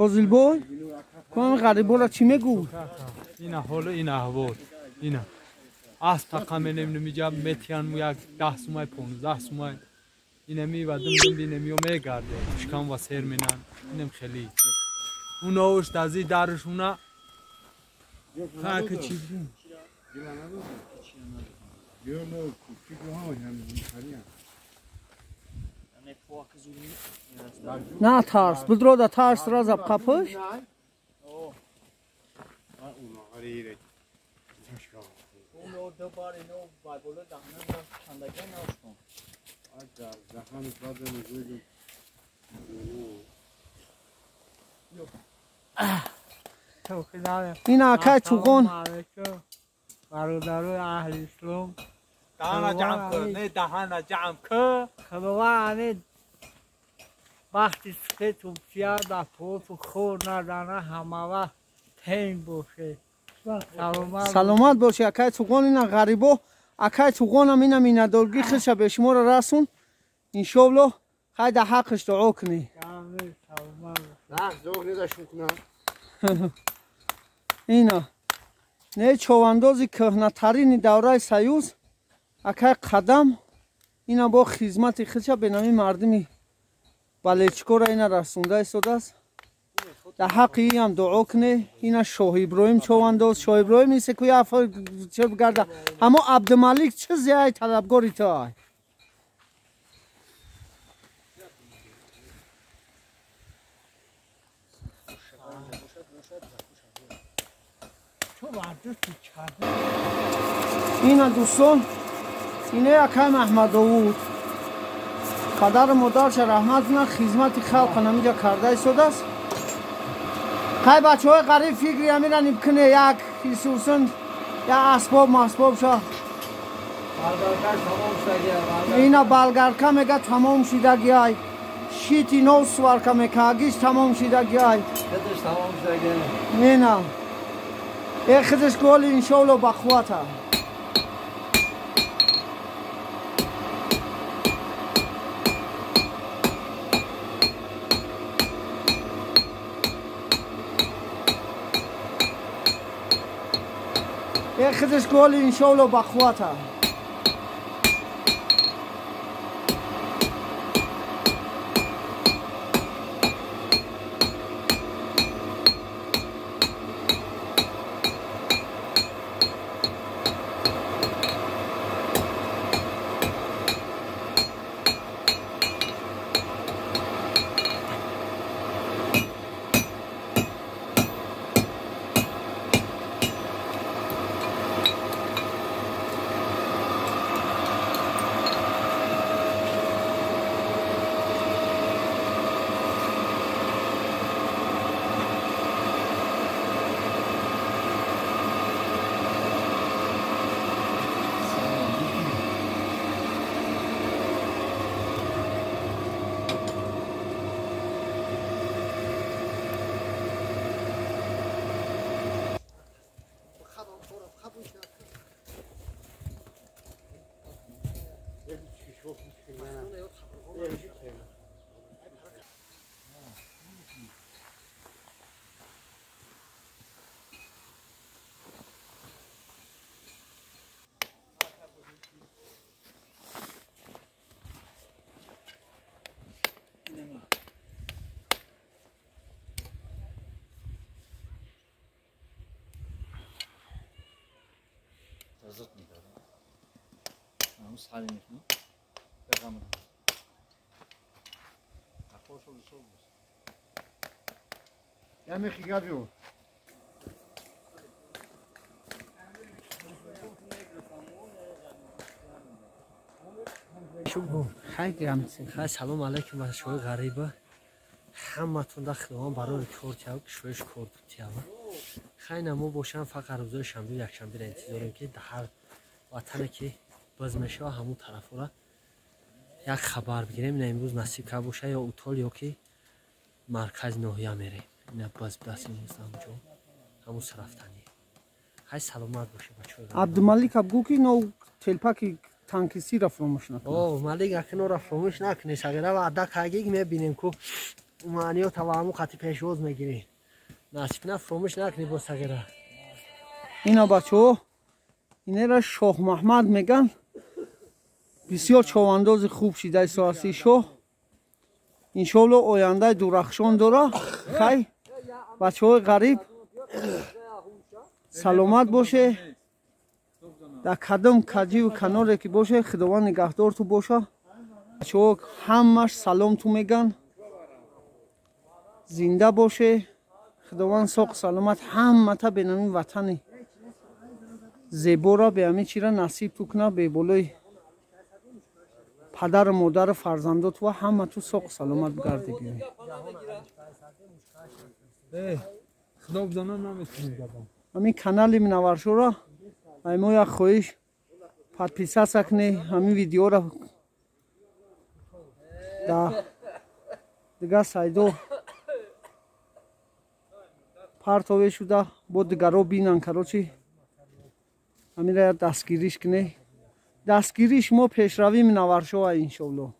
فاضل بой кон ғарибора чӣ мегӯ? Ина ҳоло ин аҳвол ина асп тақа менем намиҷа метиҳан му як 10 сумай 15 сумай инами ва дум дум инамиё мегарде шикам ва сер менан инам хели унош тази даршуна хака чӣ На тарс, бидрода тарс разаб қапиш. Ин акай чуғон. Бародарои аҳли ислом. Даҳана ҷамъ кун, не даҳана ҷамъ кун. Худованд вақти сукет упсия да пофу хор надана ҳама вақт тен боше. Саломат боши акай чуғон. Ина ғарибо акай чуғонам ина миннатдоргӣ хиша бе шуморо расон. Иншоалло хай да ҳаққаш дуо кунӣ. Ина не човандози кӯҳнатарини давраи Союз акай қадам ина бо хизмати хиша бенами мардими балечкора ина расонда истодааст. Да ҳаққи иам дуо куне. Ина Шоҳ Иброҳим човандоз. Шоҳ Иброҳим исе ку чер гарда. Аммо Абдумалик чизе ай талабгори ту ай. Ина дӯстон ине акай Маҳмадовуд падару модарша раҳмат кунад, хизмати халқа намиҷа карда истодааст. Хай бачаҳои ғариб фикри амира нибкуне як хисусан як асбоб масбобша. Ина балгарка мега тамом шидаги ай. Шити нов сварка мекаагиш тамом шидаги ай. Ина эхидиш голи иншоалло бахувата. Эхидиш голи иншоалло бахувата. Хай салом алейкум ба шои ғариба. Ҳаматон да Худованд барори кор тияв, кишоиш кор тияв. Хай намо бошам фақат рӯзои шанбе якшанберо интизорем ки дар ҳар ватане ки боз мешава ҳамун тарафора як хабар бигирем. Ина имрӯз насиб ка боша ё Утол ё ки маркази ноҳия мерем. Ина баз даст ҷо ҳамун рафтанӣ. Хай, саломат бошед, бачаҳо. Абдумалик абгӯ, ки но телпаки танкисиро фуромӯш накунад. О, Малик, акнора фуромӯш накунӣ, сағира ваъда кагиг, мебинем ку маъниёта ва ҳамун қати пешвоз мегирӣ. Насиб на, фуромӯш накунӣ бо, сағира. Ина, бачаҳо, инера Шоҳ Маҳмад меган. Бисёр човандози хуб шидаи соаси шоҳ. Иншоалло, ояндаи дурахшон дора. Хай, бачаҳои ғариб, саломат боше. Дар кадом каҷиву каноре ки боше, Худованд нигаҳдорту боша. Бачаҳо ҳамаш салом ту меган. Зинда боше. Худованд соқ саломат ҳамата бенами ватани зебора беҳамин чира насиб ту куна. Беболои падару модару фарзандоту ва ҳамату соқ саломат бигарди биёй. Худо бизанам, наметунем гапам. Ҳамин канали Минаваршора ай мо як хоҳиш: подписаться кне. Ҳамин видеора да дигар сайдо партове шуда, бо дигаро бинан. Короче, ҳамира як дастгириш кне. Дастгириш мо пешравӣ Минаваршова, иншолло.